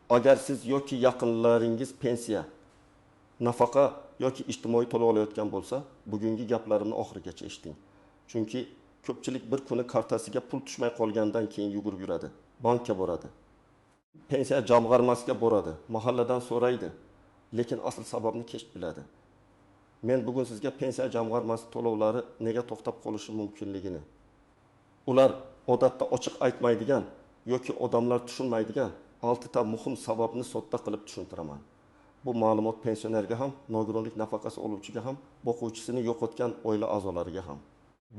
Agar siz yoki yaqinlaringiz pensiya, nafaqa yoki ijtimoiy to'lov olayotgan bo'lsa, bugungi gaplarimni oxirigacha eshiting. Chunki ko'pchilik bir kuni kartasiga pul tushmay qolgandan keyin yugurib yuradi, bankka boradi, pensiya jamg'armasiga boradi, mahalladan so'raydi, lekin asl sababni kech biladi. Men bugun sizga pensiya jamg'armasi to'lovlari nega to'xtab qolishi mumkinligini, ular odatda ochiq aytmaydigan yoki odamlar tushunmaydigan 6 ta muhim sababni sodda qilib tushuntiraman. Bu ma'lumot pensionerga ham, nogironlik nafaqasi oluvchiga ham, boquvchisini yo'qotgan oila a'zolariga ham,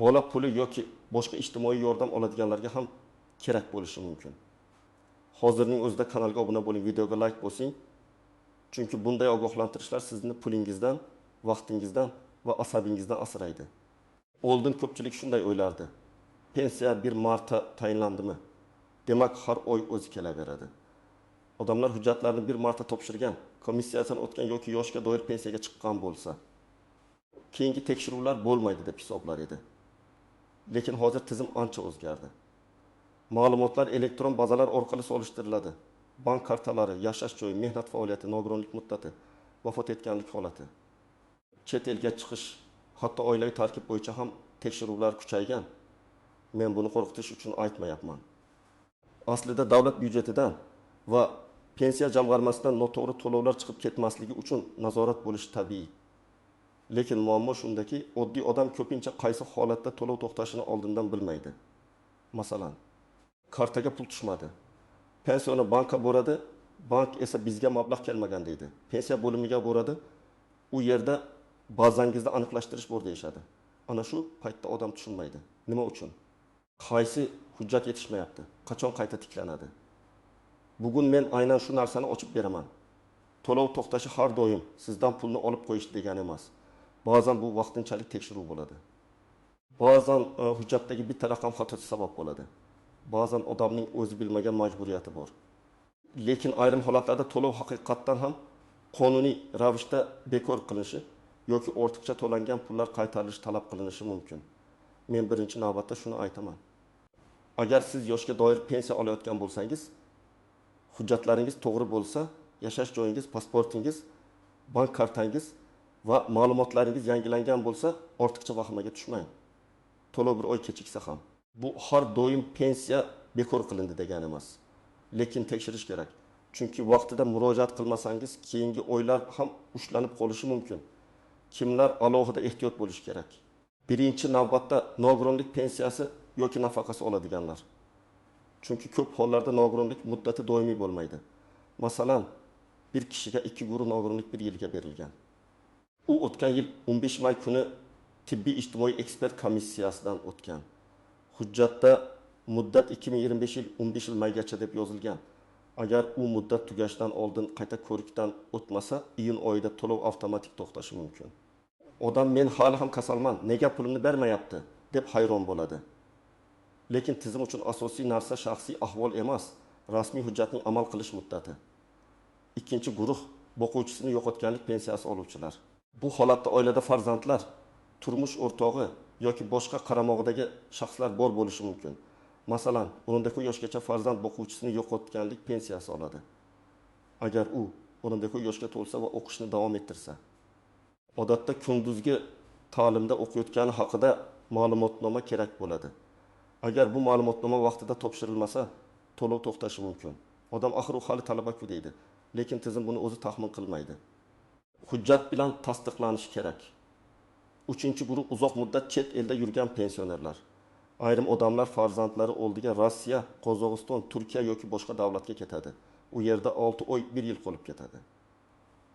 bola puli yoki boshqa ijtimoiy yordam oladiganlarga ham kerak bo'lishi mumkin. Hozirning o'zida kanalga obuna bo'ling, videoga like bosing. Chunki bunday ogohlantirishlar sizni pulingizdan, vaqtingizdan va asabingizdan asraydi. Oldin ko'pchilik shunday o'ylardi. Pensiya bir marta tayinlandimi? Demak, har oy o'zi kelaveradi. Odamlar hujjatlarni bir marta topshirgan, komissiyadan o'tgan yoki yoshga doir pensiyaga chiqqan bo'lsa, keyingi tekshiruvlar bo'lmaydi deb hisoblar edi. Lekin hozir tizim ancha o'zgardi. Ma'lumotlar elektron bazalar orqali solishtiriladi. Bank kartalari, yashash joyi, mehnat faoliyati, nogironlik muddati, vafot etganlik holati, chet elga chiqish, hatto oilaviy tarkib bo'yicha ham tekshiruvlar kuchaygan. Men buni qo'rqitish uchun aytmayapman. Aslida davlat byudjetidan va pensiya jamg'armasidan noto'g'ri to'lovlar chiqib ketmasligi uchun nazorat bo'lishi tabiiy. Lekin muammo shundaki, oddiy odam ko'pincha qaysi holatda to'lov to'xtashini oldindan bilmaydi. Masalan, kartaga pul tushmadi. Pensiyoni bankka boradi, bank esa bizga mablag' kelmagan deydi. Pensiya bo'limiga boradi, u yerda bazangizni aniqlashtirish bor deyishadi. Ana shu paytda odam tushunmaydi. Nima uchun? Qaysi hujjat yetishmayapti? Qachon qayta tiklanadi? Bugun men aynan shu narsani ochib beraman. To'lov to'xtashi har doim sizdan pulni olib qo'yish degani emas. Ba'zan bu vaqtinchalik tekshiruv bo'ladi. Ba'zan hujjatdagi bitta raqam xatosi sabab bo'ladi. Ba'zan odamning o'zi bilmagan majburiyati bor. Lekin ayrim holatlarda to'lov haqiqatdan ham qonuniy ravishda bekor qilinishi yoki ortiqcha to'langan pullar qaytarilishi talab qilinishi mumkin. Men birinchi navbatda shuni aytaman. Agar siz yoshga doir pensiya olayotgan bo'lsangiz, hujjatlaringiz to'g'ri bo'lsa, yashash joyingiz, pasportingiz, bank kartangiz va ma'lumotlaringiz yangilangan bo'lsa, ortiqcha vahimaga tushmang. To'lov bir oy kechiksa ham. Bu har doim pensiya bekor qilindi degani emas. Lekin tekshirish kerak. Chunki vaqtida murojaat qilmasangiz, keyingi oylar ham ushlanib qolishi mumkin. Kimlar alohida ehtiyot bo'lishi kerak? Birinchi navbatda nogironlik pensiyasi yoki nafaqasi oladiganlar. Chunki ko'p hollarda nogironlik muddati doimiy bo'lmaydi. Masalan, bir kishiga 2 guruh nogironlik 1 yilga berilgan. U o'tgan yil 15 may kuni tibbiy ijtimoiy ekspert komissiyasidan o'tgan. Hujjatda muddat 2025 yil 15 maygacha deb yozilgan. Agar u muddat tugashidan oldin qayta ko'rikdan o'tmasa, iyun oyida to'lov avtomatik to'xtashi mumkin. Odam men hali ham kasalman, nega pulimni bermayapti deb hayron bo'ladi. Lekin tizim uchun asosiy narsa shaxsiy ahvol emas, rasmiy hujjatning amal qilish muddati. Ikkinchi guruh boquvchisini yo'qotganlik pensiyasi oluvchilar. Bu holatda oilada farzandlar, turmush o'rtog'i yoki boshqa qaramog'idagi shaxslar bor bo'lishi mumkin. Masalan, 19 yoshgacha farzand boquvchisini yo'qotganlik pensiyasi oladi. Agar u 19 yoshga to'lsa va o'qishni davom ettirsa. Odatda kunduzgi ta'limda o'qiyotgani haqida ma'lumotnoma kerak bo'ladi. Agar bu ma'lumotnoma vaqtida topshirilmasa, to'lov to'xtashi mumkin. Odam axir u hali talaba-ku deydi, lekin tizim buni o'zi taxmin qilmaydi. Hujjat bilan tasdiqlanishi kerak. Uchinchi guruh uzoq muddat chet elda yurgan pensionerlar. Ayrim odamlar farzandlari oldiga Rossiya, Qozog'iston, Turkiya yoki boshqa davlatga ketadi. U yerda 6 oy, 1 yil qolib ketadi.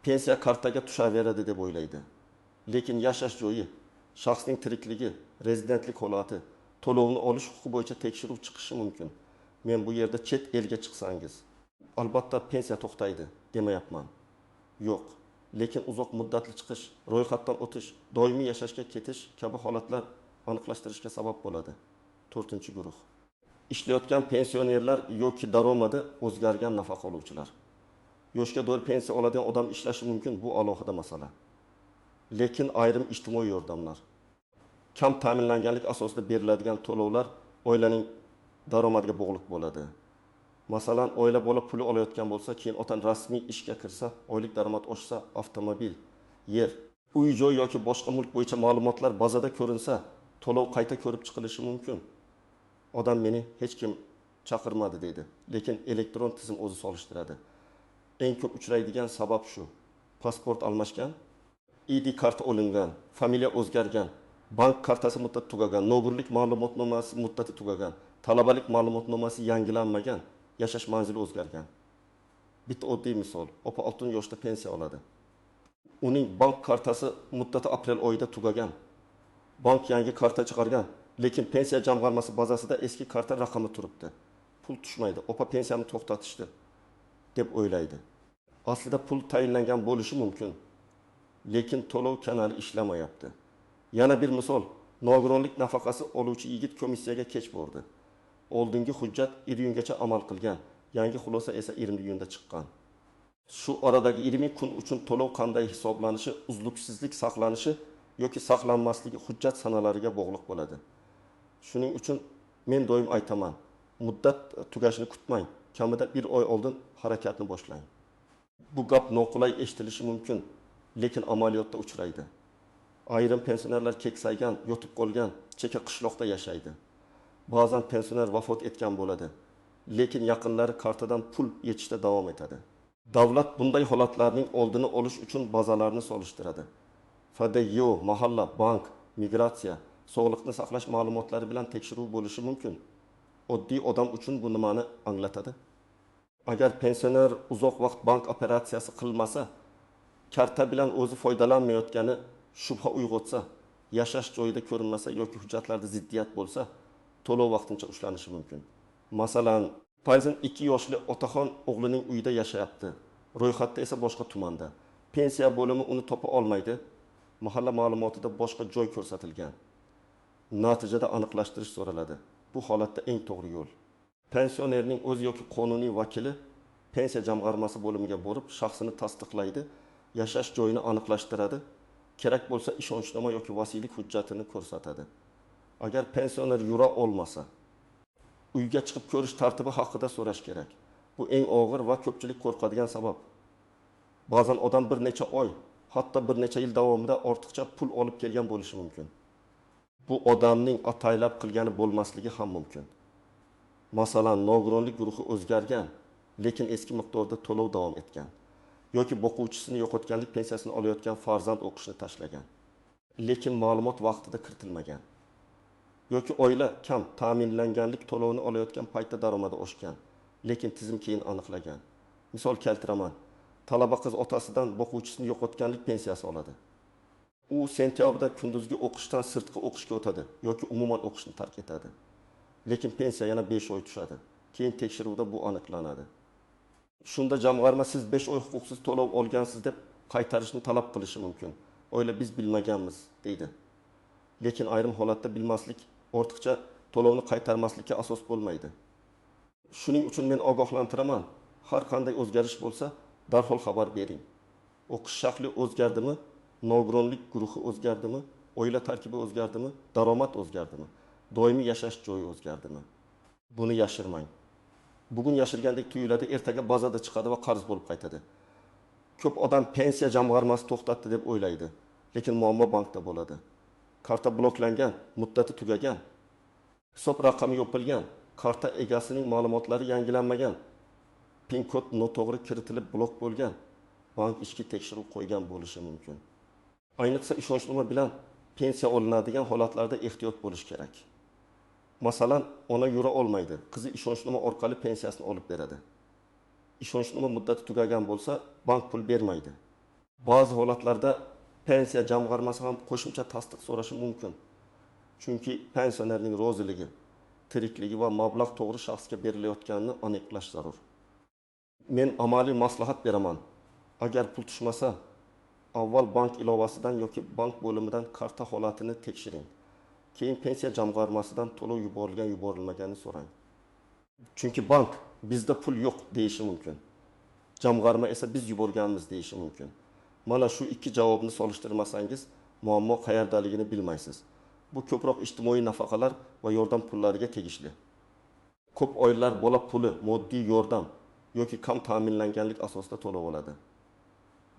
Pensiya kartaga tushaveradi deb o'ylaydi. Lekin yashash joyi, shaxsning tirikligi, rezidentlik holati, to'lovni olish huquqi bo'yicha tekshiruv chiqishi mumkin. Men bu yerda chet elga chiqsangiz, albatta pensiya to'xtaydi demayapman. Yo'q. Lekin uzoq muddatli chiqish, ro'yxatdan o'tish, doimiy yashashga ketish kabi holatlar aniqlashtirishga sabab bo'ladi. To'rtinchi guruh. Ishlayotgan pensionerlar yoki daromadi o'zgargan nafaqa oluvchilar. Yoshga doir pensiya oladigan odam ishlashi mumkin, bu alohida masala. Lekin ayrim ijtimoiy yordamlar, kam ta'minlanganlik asosida beriladigan to'lovlar oilaning daromadiga bog'liq bo'ladi. Masalan, oila bola puli olayotgan bo'lsa, keyin ota rasmiy ishga kirsa, oylik daromad oshsa, avtomobil, yer, uy-joy yoki boshqa mulk bo'yicha ma'lumotlar bazada ko'rinsa, to'lov qayta ko'rib chiqilishi mumkin. Odam meni hech kim chaqirmadi deydi, lekin elektron tizim o'zi solishtiradi. Eng ko'p uchraydigan sabab shu: pasport almashgan, ID karta olingan, familiya o'zgargan, bank kartasi muddati tugagan, nogironlik ma'lumotnomasi muddati tugagan, talabalik ma'lumotnomasi yangilanmagan, yashash manzili o'zgargan. Bitta oddiy misol: opa 60 yoshda pensiya oladi. Uning bank kartasi muddati aprel oyida tugagan. Bank yangi karta chiqargan, lekin pensiya jamg'armasi bazasida eski karta raqami turibdi. Pul tushmaydi. Opa pensiyamni to'xtatishdi deb o'ylaydi. Aslida pul tayinlangan bo'lishi mumkin, lekin to'lov kanali ishlamayapti. Yana bir misol: nogironlik nafaqasi oluvchi yigit komissiyaga kech bordi. Oldingi hujjat iyungacha amal qilgan, yangi xulosa esa 20 iyunda chiqqan. Shu oradagi 20 kun uchun to'lov qanday hisoblanishi, uzluksizlik saqlanishi yoki saqlanmasligi hujjat sanalariga bog'liq bo'ladi. Shuning uchun men doim aytaman, muddat tugashini kutmang, kamida bir oy oldin harakatni boshlang. Bu gap noqulay eshitilishi mumkin, lekin amaliyotda uchraydi. Ayrim pensionerlar keksaygan, yotib qolgan, chekka qishloqda yashaydi. Ba'zan pensioner vafot etgan bo'ladi, lekin yaqinlari kartadan pul yechishda davom etadi. Davlat bunday holatlarning oldini olish uchun bazalarni solishtiradi. FDYO, mahalla, bank, migratsiya, sog'liqni saqlash ma'lumotlari bilan tekshiruv bo'lishi mumkin. Oddiy odam uchun bu nimani anglatadi? Agar pensioner uzoq vaqt bank operatsiyasi qilmasa, karta bilan o'zi foydalanmayotgani shubha uyg'otsa, yashash joyida ko'rinmasa yoki hujjatlarda ziddiyat bo'lsa, to'lov vaqtincha ushlanishi mumkin. Masalan, 82 yoshli otaxon o'g'lining uyida yashayapti. Ro'yxatda esa boshqa tumanda. Pensiya bo'limi uni topa olmaydi. Mahalla ma'lumotida boshqa joy ko'rsatilgan. Natijada aniqlashtirish so'raladi. Bu holatda eng to'g'ri yo'l: pensionerning o'zi yoki qonuniy vakili pensiya jamg'armasi bo'limiga borib, shaxsini tasdiqlaydi, yashash joyini aniqlashtiradi, kerak bo'lsa ishonchnoma yoki vasiylik hujjatini ko'rsatadi. Agar pensioner yura olmasa, uyga chiqib ko'rish tartibi haqida so'rash kerak. Bu eng og'ir va ko'pchilik qo'rqadigan sabab. Ba'zan odam bir necha oy, hatto bir necha yil davomida ortiqcha pul olib kelgan bo'lishi mumkin. Bu odamning ataylab qilgani bo'lmasligi ham mumkin. Masalan, nogironlik guruhi o'zgargan, lekin eski miqdorda to'lov davom etgan yoki boquvchisini yo'qotganlik pensiyasini olayotgan farzand o'qishni tashlagan, lekin ma'lumot vaqtida kiritilmagan yoki oila kam ta'minlanganlik to'lovini olayotgan paytda daromadi oshgan, lekin tizim keyin aniqlagan. Misol keltiraman. Talaba qiz otasidan boquvchisini yo'qotganlik pensiyasi oladi. U sentyabrda kunduzgi o'qishdan sirtqi o'qishga o'tadi yoki umuman o'qishni tark etadi. Lekin pensiya yana 5 oy tushadi. Keyin tekshiruvda bu aniqlanadi. Shunda jamg'arma siz 5 oy huquqsiz to'lov olgansiz deb qaytarishni talab qilishi mumkin. Oila biz bilmaganmiz deydi. Lekin ayrim holatda bilmaslik ortiqcha to'lovni qaytarmaslikka asos bo'lmaydi. Shuning uchun men ogohlantiraman. Har qanday o'zgarish bo'lsa, darhol xabar bering. O'qish shakli o'zgardimi? Nogironlik guruhi o'zgardimi? Oila tarkibi o'zgardimi? Daromad o'zgardimi? Doimiy yashash joyi o'zgardimi? Buni yashirmang. Bugun yashirgandek tuyuladi, ertaga bazada chiqadi va qarz bo'lib qaytadi. Ko'p odam pensiya jamg'armasi to'xtatdi deb o'ylaydi, lekin muammo bankda bo'ladi. Karta bloklangan, muddati tugagan, hisob raqami yopilgan, karta egasining ma'lumotlari yangilanmagan, pin kod noto'g'ri kiritilib blok bo'lgan, bank ichki tekshiruv qo'ygan bo'lishi mumkin. Ayniqsa ishonchnoma bilan pensiya olinadigan holatlarda ehtiyot bo'lish kerak. Masalan, ona yura olmaydi, qizi ishonchnoma orqali pensiyasini olib beradi. Ishonchnoma muddati tugagan bo'lsa, bank pul bermaydi. Ba'zi holatlarda pensiya jamg'armasi ham qo'shimcha tasdiq so'rashi mumkin. Chunki pensionerning roziligi, tirikligi va mablag' to'g'ri shaxsga berilayotganini aniqlash zarur. Men amaliy maslahat beraman. Agar pul tushmasa, avval bank ilovasidan yoki bank bo'limidan karta holatini tekshiring. Keyin pensiya jamg'armasidan to'lov yuborilgan yuborilmaganini so'rang. Chunki bank bizda pul yo'q deyishi mumkin. Jamg'arma esa biz yuborganmiz deyishi mumkin. Mana shu ikki javobni solishtirmasangiz, muammo qayerdaligini bilmaysiz. Bu ko'proq ijtimoiy nafaqalar va yordam pullariga tegishli. Ko'p oilalar bola puli, moddiy yordam yoki kam ta'minlanganlik asosida to'lov oladi.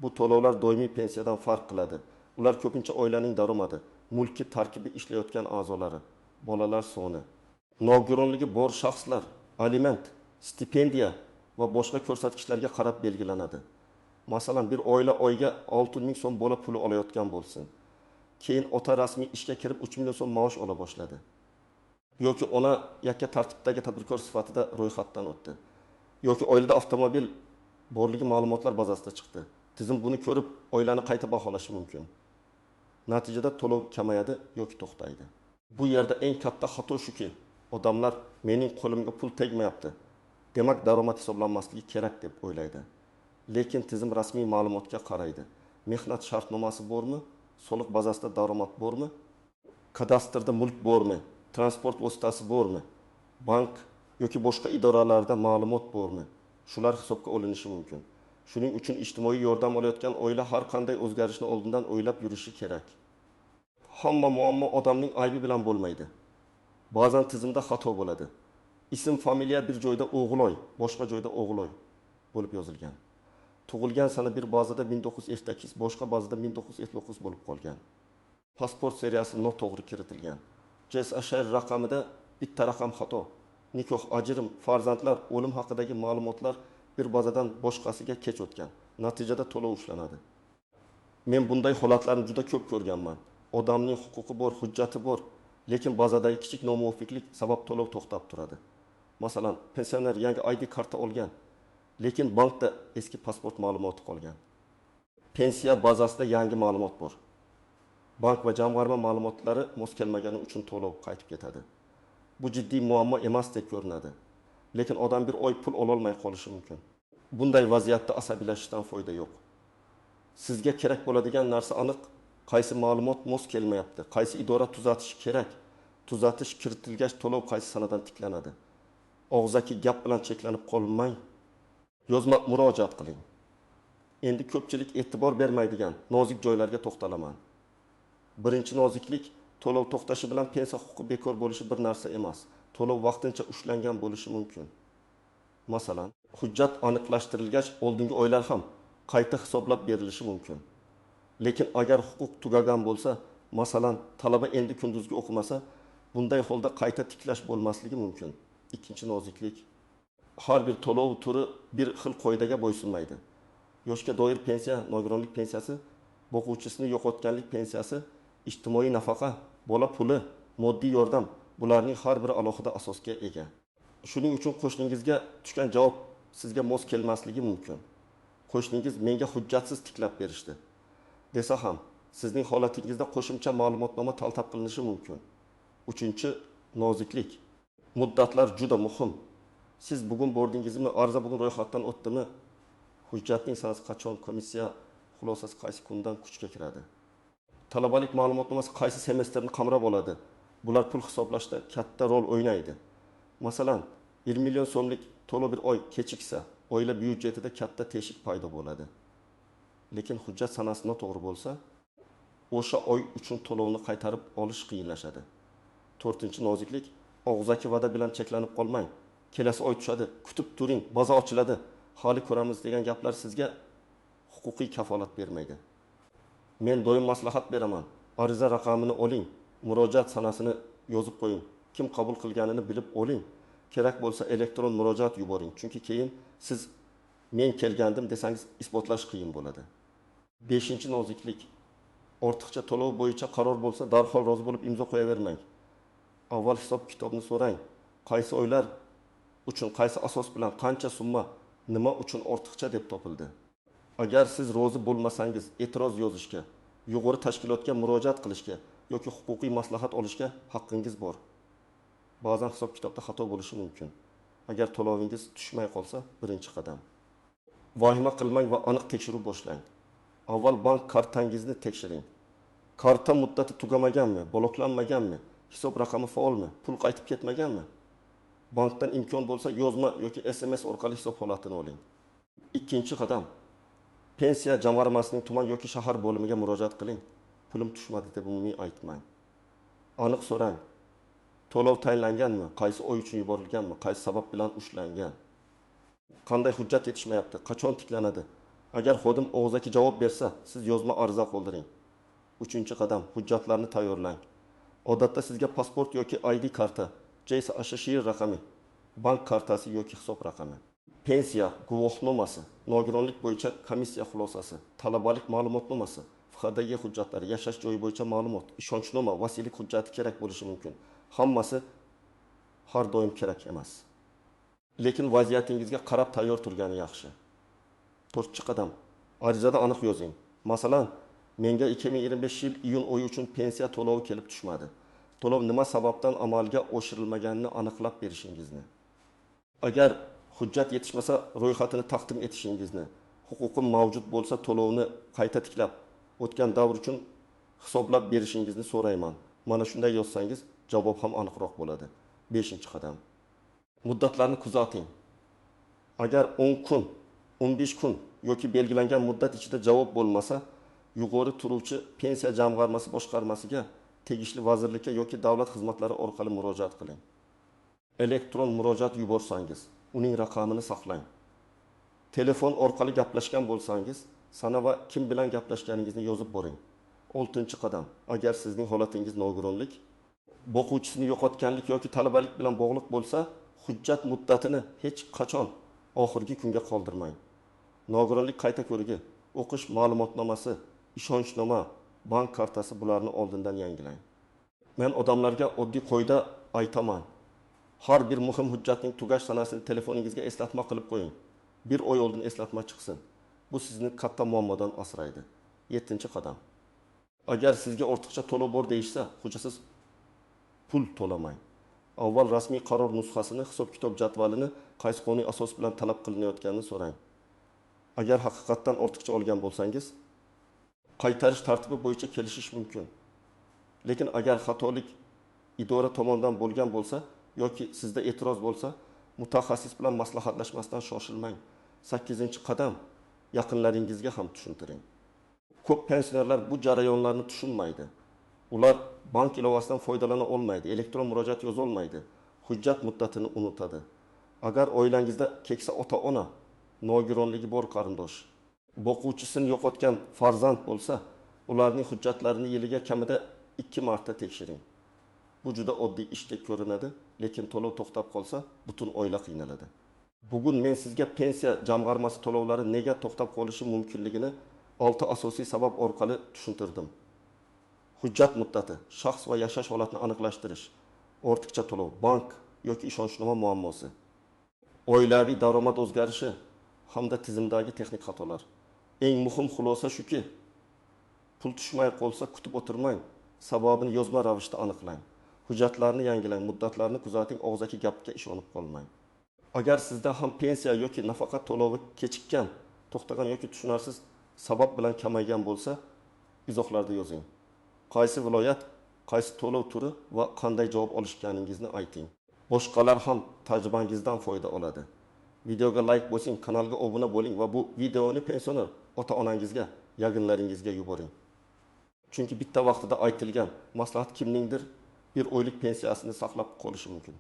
Bu to'lovlar doimiy pensiyadan farq qiladi. Ular ko'pincha oilaning daromadi, mulki tarkibi, ishlayotgan a'zolari, bolalar soni, nogironligi bor shaxslar, aliment, stipendiya va boshqa ko'rsatkichlarga qarab belgilanadi. Masalan, bir oila oyiga 6000 so'm bola puli olayotgan bo'lsin. Keyin ota rasmiy ishga kirib 3 million so'm maosh ola boshladi. Yoki ona yakka tartibdagi tadbirkor sifatida ro'yxatdan o'tdi. Yoki oilada avtomobil borligi ma'lumotlar bazasida chiqdi. Tizim buni ko'rib oilani qayta baholashi mumkin. Natijada to'lov kamayadi yoki to'xtaydi. Bu yerda eng katta xato shuki, odamlar mening qo'limga pul tegmayapti, demak daromad hisoblanmasligi kerak deb o'ylaydi. Lekin tizim rasmiy ma'lumotga qaraydi. Mehnat shartnomasi bormi? Soliq bazasida daromad bormi? Kadastrda mulk bormi? Transport vositasi bormi? Bank yoki boshqa idoralarda ma'lumot bormi? Shular hisobga olinishi mumkin. Shuning uchun ijtimoiy yordam olayotgan oila har qanday o'zgarishni oldindan o'ylab yurishi kerak. Hamma muammo odamning aybi bilan bo'lmaydi. Ba'zan tizimda xato bo'ladi. Ism, familiya bir joyda O'g'iloy, boshqa joyda O'g'iloy bo'lib yozilgan. Tug'ilgan sana bir bazada 1958, boshqa bazada 1959 bo'lib qolgan. Pasport seriyasi noto'g'ri kiritilgan. JSHR raqamida bitta raqam xato. Nikoh, ajrim, farzandlar, o'lim haqidagi ma'lumotlar bir bazadan boshqasiga kech o'tgan. Natijada to'lov ushlanadi. Men bunday holatlarni juda ko'p ko'rganman. Odamning huquqi bor, hujjati bor, lekin bazadagi kichik nomuvofiqlik sabab to'lov to'xtab turadi. Masalan, pensioner yangi ID karta olgan, lekin bankda eski pasport ma'lumoti qolgan. Pensiya bazasida yangi ma'lumot bor. Bank va jamg'arma ma'lumotlari mos kelmagani uchun to'lov qaytib ketadi. Bu jiddiy muammo emasdek ko'rinadi. Lekin odam bir oy pul ololmay qolishi mumkin. Bunday vaziyatda asabiylashishdan foyda yo'q. Sizga kerak bo'ladigan narsa aniq, qaysi ma'lumot mos kelmayapti, qaysi idora tuzatishi kerak, tuzatish kiritilgach to'lov qaysi sanadan tiklanadi. Og'zaki gap bilan cheklanib qolmang. Yozma murojaat qiling. Endi ko'pchilik e'tibor bermaydigan nozik joylarga to'xtalaman. Birinchi noziklik, to'lov to'xtashi bilan pensiya huquqi bekor bo'lishi bir narsa emas. To'lov vaqtincha ushlangan bo'lishi mumkin. Masalan, hujjat aniqlashtirilgach oldingi oylar ham qayta hisoblab berilishi mumkin. Lekin agar huquq tugagan bo'lsa, masalan, talaba endi kunduzgi o'qimasa, bunday holda qayta tiklash bo'lmasligi mumkin. Ikkinchi noziklik, har bir to'lov turi bir xil qoidaga bo'ysunmaydi. Yoshga doir pensiya, nogironlik pensiyasi, boquvchisini yo'qotganlik pensiyasi, ijtimoiy nafaqa, bola puli, moddiy yordam, bularning har biri alohida asosga ega. Shuning uchun qo'shningizga tushgan javob sizga mos kelmasligi mumkin. Qo'shningiz menga hujjatsiz tiklab berishdi desa ham, sizning holatingizda qo'shimcha ma'lumotnoma talab qilinishi mumkin. Uchinchi noziklik, muddatlar juda muhim. Siz bugun bordingizmi, arza bugun ro'yxatdan o'tdimi? Hujjatning sanasi qachon, komissiya xulosasi qaysi kundan kuchga kiradi? Talabalik ma'lumotnomasi qaysi semestrni qamrab oladi? Bular pul hisoblashda katta rol o'ynaydi. Masalan, 1 million so'mlik to'lov bir oy kechiksa, oila byudjetida katta teshik paydo bo'ladi. Lekin hujjat sanasi noto'g'ri bo'lsa, o'sha oy uchun to'lovni qaytarib olish qiyinlashadi. To'rtinchi noziklik, og'zaki va'da bilan cheklanib qolmang. Kelasi oy tushadi, kutib turing, baza ochiladi, hali ko'ramiz degan gaplar sizga huquqiy kafolat bermaydi. Men doim maslahat beraman. Ariza raqamini oling, murojaat sanasini yozib qo'ying, kim qabul qilganini bilib oling. Kerak bo'lsa elektron murojaat yuboring, chunki keyin siz men kelgandim desangiz isbotlash qiyin bo'ladi. Beshinchi noziklik, ortiqcha to'lov bo'yicha qaror bo'lsa darhol rozi bo'lib imzo qo'yavermang. Avval hisob kitobni so'rang. Qaysi oylar uchun, qaysi asos bilan, qancha summa, nima uchun ortiqcha deb topildi. Agar siz rozi bo'lmasangiz, e'tiroz yozishga, yuqori tashkilotga murojaat qilishga yoki huquqiy maslahat olishga haqqingiz bor. Ba'zan hisob kitobda xato bo'lishi mumkin. Agar to'lovingiz tushmay qolsa, birinchi qadam. Vahima qilmang va aniq tekshiruv boshlang. Avval bank kartangizni tekshiring. Karta muddati tugamaganmi, bloklanmaganmi, hisob raqami faolmi, pul qaytib ketmaganmi? Bankdan imkon bo'lsa yozma yoki SMS orqali hisob holatini oling. Ikkinchi qadam. Pensiya jamg'armasining tuman yoki shahar bo'limiga murojaat qiling. Pulim tushmadi deb umumiy aytmang. Aniq so'rang. To'lov tayinlanganmi, qaysi oy uchun yuborilganmi, qaysi sabab bilan ushlangan, qanday hujjat yetishmayapti, qachon tiklanadi. Agar xodim og'zaki javob bersa, siz yozma ariza qoldiring. Uchinchi qadam: hujjatlarni tayyorlang. Odatda sizga pasport yoki ID karta, JSHShR raqami, bank kartasi yoki hisob raqami, pensiya guvohnomasi, nogironlik bo'yicha komissiya xulosasi, talabalik ma'lumotnomasi, FHDG hujjatlari, yashash joyi bo'yicha ma'lumot, ishonchnoma, vasiylik hujjati kerak bo'lishi mumkin. Hammasi har doim kerak emas, lekin vaziyatingizga qarab tayyor turgani yaxshi. To'rtinchi qadam: arizada aniq yozing. Masalan, menga 2025 yil iyun oyi uchun pensiya to'lovi kelib tushmadi. To'lov nima sababdan amalga oshirilmaganini aniqlab berishingizni, agar hujjat yetishmasa ro'yxatini taqdim etishingizni, huquqim mavjud bo'lsa to'lovni qayta tiklab, o'tgan davr uchun hisoblab berishingizni so'rayman. Mana shunday yozsangiz, javob ham aniqroq bo'ladi. Beshinchi qadam: muddatlarni kuzating. Agar 10 kun, 15 kun yoki belgilangan muddat ichida javob bo'lmasa, yuqori turuvchi pensiya jamg'armasi boshqarmasiga, tegishli vazirlikka yoki davlat xizmatlari orqali murojaat qiling. Elektron murojaat yuborsangiz, uning raqamini saqlang. Telefon orqali gaplashgan bo'lsangiz, sana va kim bilan gaplashganingizni yozib boring. Oltinchi qadam: agar sizning holatingiz nogironlik, boquvchisini yo'qotganlik yoki talabalik bilan bog'liq bo'lsa, hujjat muddatini hech qachon oxirgi kunga qoldirmang. Nogironlik qayta ko'rigi, o'qish ma'lumotnomasi, ishonchnoma, bank kartasi, bularni oldindan yangilang. Men odamlarga oddiy qoida aytaman: har bir muhim hujjatning tugash sanasini telefoningizga eslatma qilib qo'ying. Bir oy oldin eslatma chiqsin. Bu sizni katta muammodan asraydi. Yettinchi qadam: agar sizga ortiqcha to'lov bor deyishsa, hujjatsiz pul to'lamang. Avval rasmiy qaror nusxasini, hisob kitob jadvalini, qaysi qonuniy asos bilan talab qilinayotganini so'rang. Agar haqiqatdan ortiqcha olgan bo'lsangiz, qaytarish tartibi bo'yicha kelishish mumkin. Lekin agar xatolik idora tomonidan bo'lgan bo'lsa yoki sizda e'tiroz bo'lsa, mutaxassis bilan maslahatlashmasdan shoshilmang. Sakkizinchi qadam: yaqinlaringizga ham tushuntiring. Ko'p pensionerlar bu jarayonlarni tushunmaydi. Ular bank ilovasidan foydalana olmaydi, elektron murojaat yozolmaydi, hujjat muddatini unutadi. Agar oilangizda keksa ota-ona, nogironligi bor qarindosh, boquvchisini yo'qotgan farzand bo'lsa, ularning hujjatlarini yiliga kamida 2 marta tekshiring. Bu juda oddiy ishdek ko'rinadi, lekin to'lov to'xtab qolsa, butun oila qiynaladi. Bugun men sizga pensiya jamg'armasi to'lovlari nega to'xtab qolishi mumkinligini 6 asosiy sabab orqali tushuntirdim. Hujjat muddati, shaxs va yashash holatini aniqlashtirish, ortiqcha to'lov, bank yoki ishonchnoma muammosi, oilaviy daromad o'zgarishi hamda tizimdagi texnik xatolar. Eng muhim xulosa shuki, pul tushmay qolsa kutib o'tirmang, sababini yozma ravishda aniqlang. Hujjatlarni yangilang, muddatlarni kuzating, og'zaki gapga ishonib qolmang. Agar sizda ham pensiya yoki nafaqa to'lovi kechikkan, to'xtagan yoki tushunarsiz sabab bilan kamaygan bo'lsa, izohlarda yozing. Qaysi viloyat, qaysi to'lov turi va qanday javob olishganingizni ayting. Boshqalar ham tajribangizdan foyda oladi. Videoga like bosing, kanalga obuna bo'ling va bu videoni pensioner ota-onangizga, yaqinlaringizga yuboring. Chunki bitta vaqtida aytilgan maslahat kimningdir bir oylik pensiyasini saqlab qolishi mumkin.